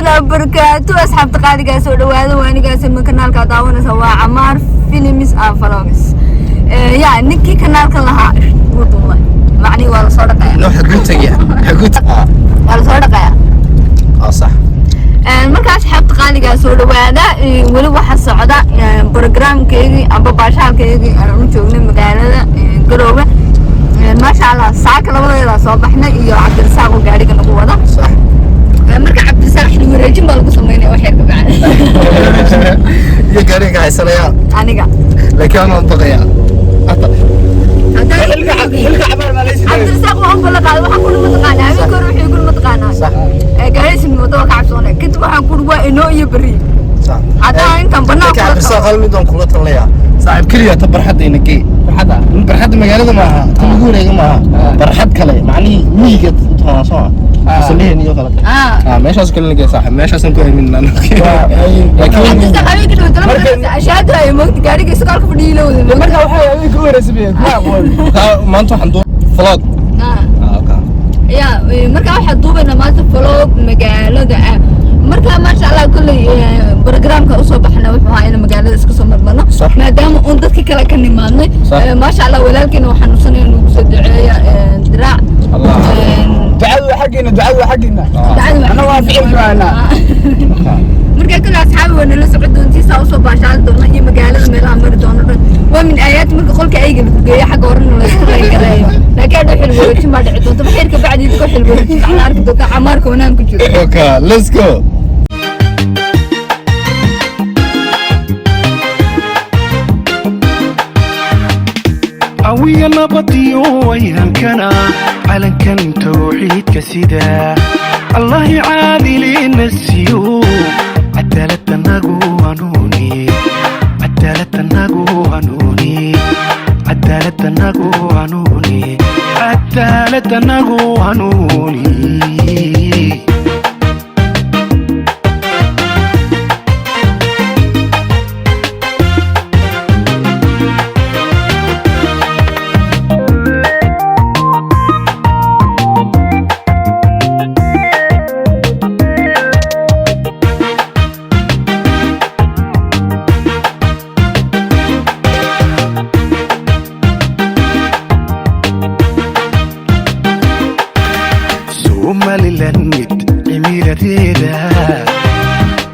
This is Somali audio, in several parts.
Waraxmatullahi wabarakaatu. Asxaabta qaaligaa, soo dhawaada. Waanigaas ma kanaalka daawanaysa waa Camaar Films and Vlogs. Ya ninkii kanaalka lahaa wuu duulay, macnihi waa lasoo dhaqaya. No, xaguu tagaya? Xaguu Waa lasoo dhaqaya. Ah, sax. Marka asxaabta qaaligaa, soo dhawaada. Weli waxaa socda programkeygii amba baashaalkeygii aan u joognay magaalada Garoowe. Maasha Allah, saaka labadeeda soo baxnay iyo Cabdirasaaq oo gaariga nagu wada. Sax. Marka Cabdirasaaq xil wareejin baa lagu sameynaya wax yar ka bacdi. Iyo gaariga haysanaya. Aniga. Laakiin anaan baqaya hata. Xilka cabaar baa laysi. Cabdirasaaq waxaan kula qaaday, waxaan kuli mataqaanaa, habeenka hore wuxuu iguli mataqaanaa gaariisi wada waa ka cabsoonay. Kadib waxaan kuri waa inoo iyo berri. Sax. Haddana intaan banaanka laakiin kula Cabdirasaaq, hal mid waan kula talinayaa, saaxiib. Keliya ta barxadda ina gey. Farxadda? Barxadda magaalada maaha, ta lagu wareega maaha, barxad kale, macnihii miyiga taqaanaa soo ma, masaliheen iyo kale. Ah. Ah, meeshaas kale na gey, saaxiib, meeshaasaan ku aamin. Laakiin Cabdirasaaq habeenka dhow tala markaas ashaadu ay moogta gaariga isagoo halka fadhiyo la wada. Marka waxay habeenka u horeysay bay kuma aqoon. Maanta waxaan duu vlog. Ah. Ah, okay. Ya, marka waxaa duubaynaa maanta vlog magaalada ah. Marka maasha Allah, kolley programka usoo baxna wuxuu ahaa in magaalada iska soo marmarno, maadaama uun dadka kale ka nimaadnay. Maasha Allah, walaalkeena waxaa xanuunsanaya nugu soo duceeya Diraac. Allah. Ducadu waa xaggeena, ducadu waa xaggeena. Ducadu waa Anna waa ficilki waana. Marka kale asxaabi, waa nala socon doontii, saa usoo baashaali doona iyo magaalada meelaha mari doono dhan waa min aayaat. Marka qolka ayga lagu geeyo, xagga horena la isku qaygalayo, laakiin hadhow xil wareejin baa dhici doonta. Wax yar ka bacdi idinko xil wareejin waxaad arki doontaa Camaarka wanaan ku jiro. Okay, let's go. Awiya nabadiyo wayhankana calankan tawxiidka sida Allahi caadilina siiyo, cadaaladanagu hanuuni, cadaaladanagu hanuuni, cadaaladanagu hanuuni, cadaaladanagu hanuuni. Somalilan mid cimiladeeda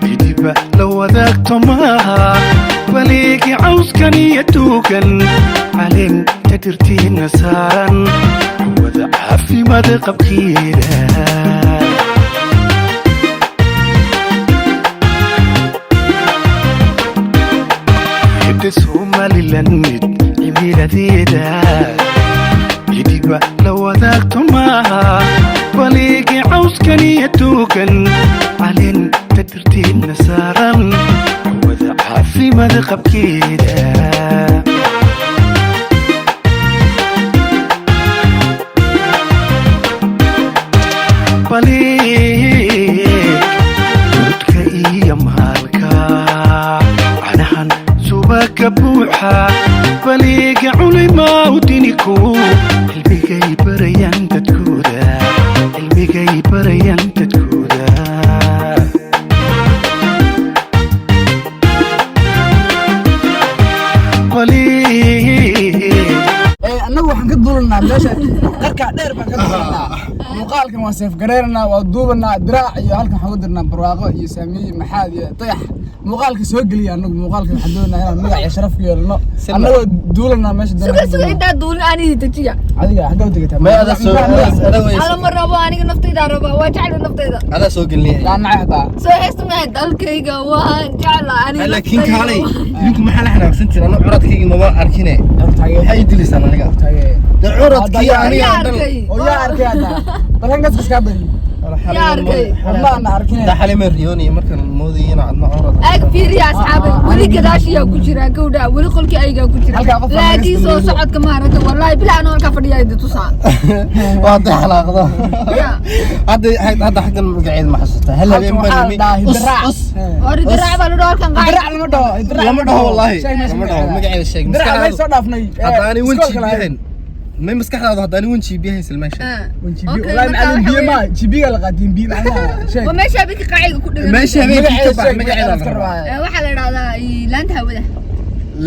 midiba la wadaagto maaha, baleegi cawskan iyo duugan caleenta dhirtiina saaran wada caafimaad qabkeeda. Hidde Somalilan mid cimiladeeda midiba la wadaagto maaha, baleegi cawskan iyo duugan caleenta dhirtiina saaran wada caafimaad qabkeeda. Baleeg duudka iyo maalka canahan subaga buuxa, baleega culimaa u diniku cilmigay barayaan dadkooda, cilmigay barayaan dadkooda. Baleeg Annagu waxaan ka duulanaa meesha qarkaa dheer baan ka duulanaa. Muuqaalkan waa seef gareeranaa, waa duubanaa. Diraac iyo halkan waxaan uga dirnaa Barwaaqo iyo Saamiye Maxaad iyo Dayax. Muuqaalka soo geliya. Annagu muuqaalka waxaan doonaynaa inaan magac iyo sharaf ku yeelano annagoo duulanaa meesha. Suga, suga, intaa duulin anigi dejiya. Adiga xagga u degataa? Ma adaa soo adaa way. Ala ma rabo aniga, naftayda raba, waa jecla naftayda. Adaa soo gelinaya. Yaa nacay hataa. Soo heesta mahay, dalkayga waan jecla aniga. Laakiin naftayda kaalay, idinku maxaa la xanaaqsan tirin? Ana curadkayga maba arkine, maxay ii dilaysaan aniga? De curadkii aniga Yaa dhan. arkay? Oo yaa arkay hataa? Bal halkaas kaskaa badi. Yaa arkay? Ma ana arkin. Da xalay ma riyoonaya markaan moodayay inaan adna curad. Ag fiiriya asxaabay, weli gadaashiyaa ku jira gawdha, weli qolkii ayagaa ku jira. Halkaa qof baa naga Laakiin soo sameeyey. socodka maaragta, wallaahi bilaa anoo halkaa fadhiya idi tusaa. Waa hadday xanaaqdo. Ya. Hadda hadda xaggan magaceeda ma xasuustaa? Hal Halkan habeen waxaa baan la nimi dhahaa us hidiraac. us. Hore diraac baa la dhaho halkan qaac. Diraac lama dhaho, hidiraac. Lama dhaho, wallaahi. Sheeg meesha Lama dhaho. Magaceeda. Magaceeda sheeg. Diraac meesha soo dhaafnay. Hadda aanay iskoolka wenji lahayn. bihayn. May maskaxdaadu haddaan 1 GB haysan meesha. 1 GB. Okay, Wallahi marka macallin, waxa biyo weeye- ma GB-ga la qaatiin biyo macnaha sheeg. Waa meesha habeenkii qaaciga ku dhagan. Meesha habeenkii ka bax. Magaceeda Magaceeda sheeg, la rabaa. Waxaa la idhahdaa laanta hawada.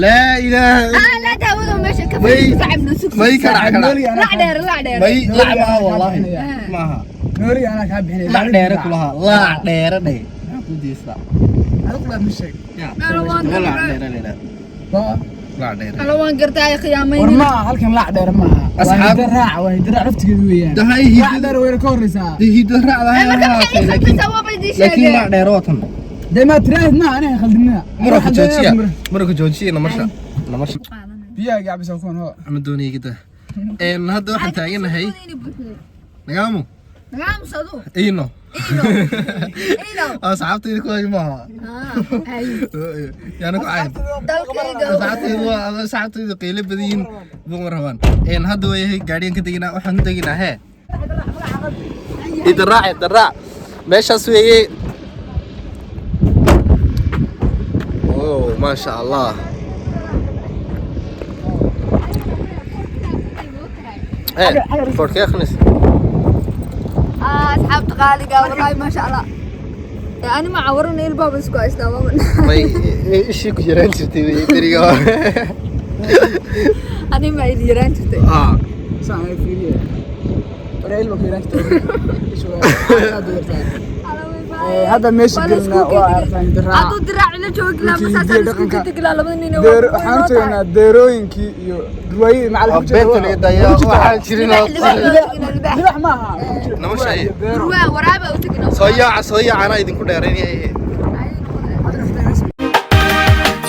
Laa ilaaha. Ah, laanta hawada waa meesha ka May- sacabna sug. May ka dhac kala. Nooli anaa Lac dheer, lac dheer. May lac maaha, wallaahi maaha. Nooli anaa kaa bixinaya. Lac dheere kulaha, laac dheere dhe, maxaa ku diistaa? Adigu laa ma sheeg. Ala waan Laac gartaa. dheere la yidhaahdo. Waa. Laac dheere. Ala waan gartaa, ay War khiyaamaynin. ma halkan laac dheer maaha. Waa hiddo raac, waa hiddo raac laftigeedu weeyaan. Dahay. Laac dheer wayna ka horreysaa. Hiddo raacda. Marka maxay khaldaysaa? Waaba idiin Laakiin sheegeen. laac dheere waa tan. Dee ma tiraahid ma aniga khaldinina. Muranka joojiya, muranka joojiya, namasha namasha. Biyaha gacbisa kuwan hoo. Ama doonaya gida. Hadda waxaan taaganahay nagaamo. Nagaamus adu. Ino. Ino. Ino. Asxaabtayda kuwaagi maaha. Ah, ay. Yaana ku cayn. Dalkayga. Asxaabtaydu waa asxaabtaydu, qiilo badan yihiin buma rabaan. Hadda waayahay, gaadhiyan ka deginaa, waxaan u deginaa hee idaraac idaraac meeshaas weeye. Oh, maasha Allah. Hee forkee khnis. Ah, asxaabta qaaliga, wallahi maasha Allah. Ani ma cawarana, ilbaaba isku haystaa waaba. May ishii ku yaraan jirtay wey beriga hore. Ani ma il yaraan jirtay. Ah. Saan ay fiiriye. War ilma ku yaraan jirtay. Ishu waa aad u yartaa. Hadda meesha gelnaa waa arkaan hiddo raac. Hadduu diraac ila joogi lahaa, Runtii masaasaan hiddo isku dhaqanka. tegi lahaa labada nin. Waxaan u tagnaa deerooyinkii iyo durwaayadii macallin ku jira. Beenta laga daayaa, waxaan jirin. Libax maaha. Nama sheeg. Beero. Waa waraaba u teginaa. Soo yaaca, soo yaaca, anaa idinku dheeraynaya.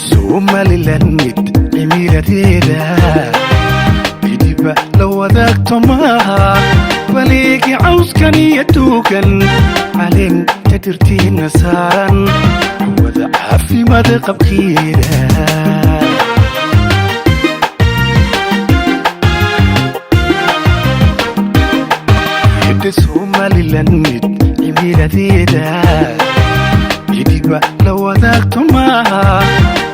Somaliland mid cimiladeeda midiba la wadaagto maaha, baleegi cawskan iyo duugan caleenta dhirtiina saaran wada caafimaad qabkeeda. Hidde Somaliland mid cimiladeeda midiba la wadaagto maaha,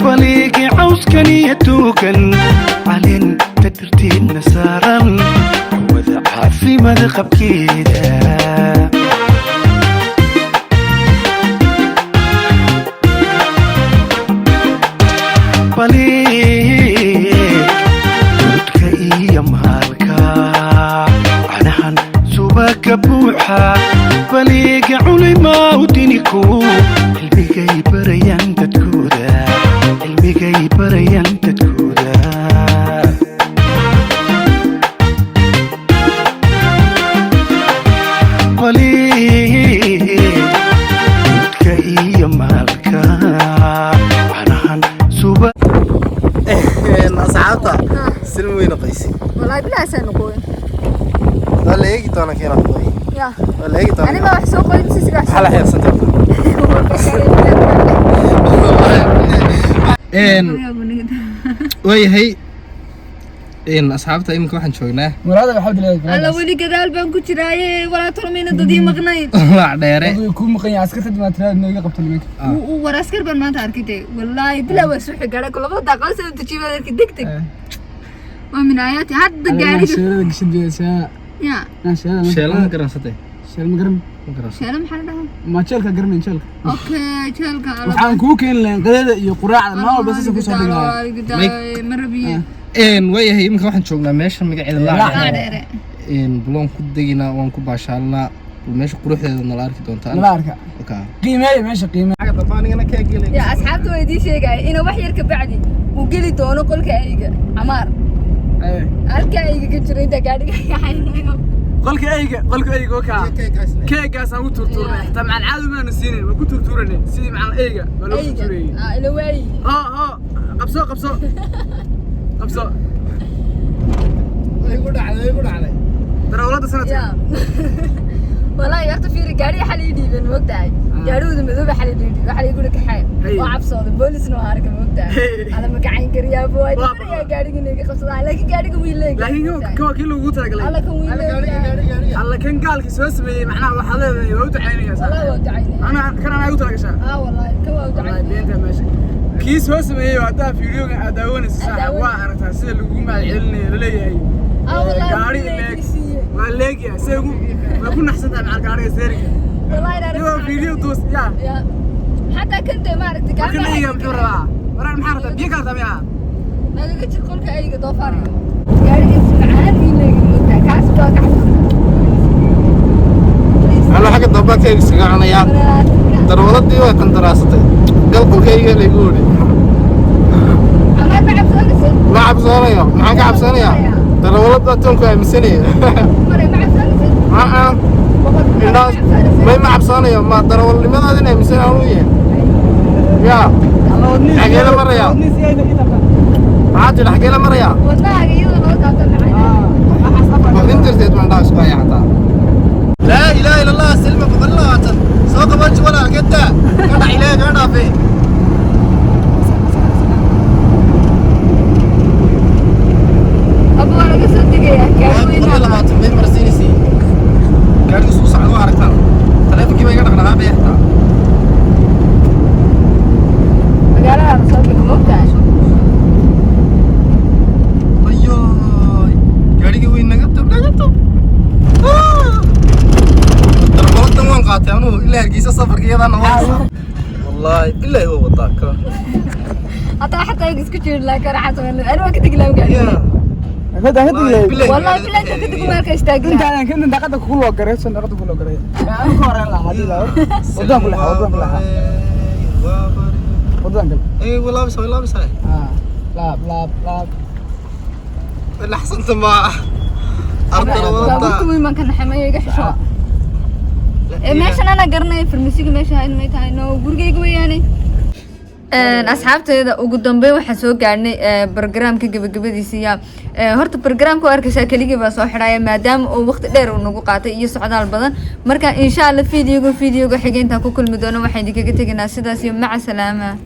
baleegi cawskan iyo duugan caleenta dhirtiina saaran wada caafimaad qabkeeda. Baleeg dudka iyo maalka canahan subaga buuxa, baleega culimaa udiniku cilmigay barayaan dadkooda, cilmigay barayaan dadkooda. Baleeg dudka iyo maalka canahan suba. Asxaabta, silmi way noqoysay. Wallahi bilaa noqoyn. Waa la eegi doonaa keena qoy. Ya. Waa la eegi doonaa. Ani ma wax soo qoyn si sigaas. Maxaa la xeersantay? Waayahay, asxaabta, iminka waxaan joognaa Muraada waxaa dileeyahay. Alla, weli gadaal baan ku jiraaye, walaa tolmayna dadii maqnayn. Laac dheere. Adigu ku maqan yahay askarta ma tiraahid nooga qabta nimanka. Uu war askar baan maanta arkay dee. Wallaahi bilaa waa suuxi gaadha labada daaqado sida tujiibad arkay deg deg. Waa min aayaati hadda gaariga. Sheelada gashid biyasa. Ya. Aan sheelada. Sheela ma garansatay? Sheel ma garan. Ma garansatay. Sheelo maxaa la dhahaa? Ma jeelka garanay jeelka. Okay, jeelka. Waxaan kuu keeni lahayn qadada iyo quraacda maalin walba sasa kusoo dhignaa. Marabiye. Waayahay, iminka waxaan joognaa meesha magaceeda laac Laac dheere. dheere. Buloon ku deginaa, waan ku baashaalnaa, bal meesha quruxdeeda nala arki doontaan. Nala arka. Okay. Qiimeeya meesha, qiimeeya. Xagga dambe anigana kaa gelay. Ya, asxaabta waa idiin sheegaya inuu wax yar ka bacdi uu geli doono qolka eyga camaar. Halka eyga ka jiro inta gaadhiga kaxaynayo. Qolka eyga, qolka eyga oo kaa. Keegaas aan ku tuurtuurnay, xitaa macaan caadi maanu siinin, waan ku tuurtuuranay sidii macaan eyga baa loo Eyga tuurtuurayay. Ah, ila waayi. Oo oo qabso, qabso, qabso. Way ku dhacday, way ku dhacday. Darawalada sanadka. Ya, والله horta fiiri, gaariga xal ii dhiibeen, moogtahay? Gaarigooda madooba xal ii dhiibeen, waxa la igu kaxeen. Waa cabsooday, boolisna waa arkay, moogtahay? Ala ma gacan kariyaa waa dhibayaa gaariga inay iga qabsadaan, laakiin gaariga wiil leeyahay. Laakiin kan waa kii loogu talagalay. Alla, kan wiil leeyahay. Alla, kan gaalka soo sameeyey, macnaha waxaad leedahay waa u ducaynaysaa. Wallahi waa u ducaynaya. Ana kan anaa ugu talagashaa. Ah, wallahi kan waa u Wallahi ducaynaya. Beenta meesha kii soo sameeyey, haddaa fiidiyoga aad daawanayso saaxiib, waa aragtaa sida lagugu mahadcelinayo laleeyahay. Ah, wallahi, Gaari leeg waa leegya seegu way ku naxsan tahay macal gaariga seeriga. Wallahi inaan Iyo video duus ya. Ya. Xataa kan dee maaragtay Marka gaariga leegya muxuu rabaa? Waran maxaa rabtaa? Biyo kala tabiya. Nagaga jir qolka ayga doofaarka. Gaarigiisa macaan ii leegi moogtaa, kaas waa ka xasuusta. Anuu xagga dambe agtayga iskaga cunayaa. Darwaladii waa qandaraasatay, gal qolkayga laygu odhi. Amaad ma cabsoonaysid? Ma cabsoonayo, maxaan ka cabsoonayaa? Darawalad baa toonku aaminsanaya. Maray, ma cabsoonaysid? Aa, indhaas may, ma cabsoonayo, ma darawalnimadaadin aaminsan anuu yahay ya. Xagee la marayaa? Maxaa tidhi, xagee la marayaa? Wadnahaaga iyadoo loo taabto macaan. Baqdin darteed baan indhaha isku haya xataa. Laa ilaaha illa Allah. Silma 120 soo qabanji walaal, gada ka dhac, ilaahay kaa dhaafe. Abba, waa laga soo degayaa gaari weyn. 120 bay marsiinaysay gaariga suu socda, waa aragtaan. Taleefonkii baa iga dhaqdhaqaaqaya xitaa. Magaalada soo gala moogtahay. Ayoy, gaarigii weyn naga tab, naga tab. Darbaladan waan qaatay anugu ilaa Hargeysa safarka iyadaa noqonaysa. Wallaahi bilaahi waa wadaa ka. Hataa isku jiri lahaa kara xasan, aniga waa ka tegi lahaa gaariga. Bilaahi. Wallahi bilahi inta ka tegi maalka istaagi lahaa. Intaan kan daqada kugu loo garay, san daqada kugu loo garay. Aan ku horeyn lahaa hadii la wadaan ku lahaa, wadaan ku lahaa. Wadaan kale. Ee, walaabisa, walaabisa. Ah, laab laab laab. Laxsanta ma ardarwalada. Baabuurta weyn baan ka naxay, maya iga xisho. Ee, meeshan anaa garanaya, farmasiga meesha ahayd may tahay? No, gurigayga weeyaane. Asxaabteeda, ugu dambeyn waxaan soo gaadhnay barnaamijka gabagabadiisa. Ya, horta barnaamijka oo arkaysaa keligii baa soo xidhaya, maadaama uu waqti dheer uu nagu qaatay iyo socdaal badan. Marka insha Allah videoga xiga intaan ku kulmi doono, waxaan idinkaga tegaynaa sidaas iyo maca salaama.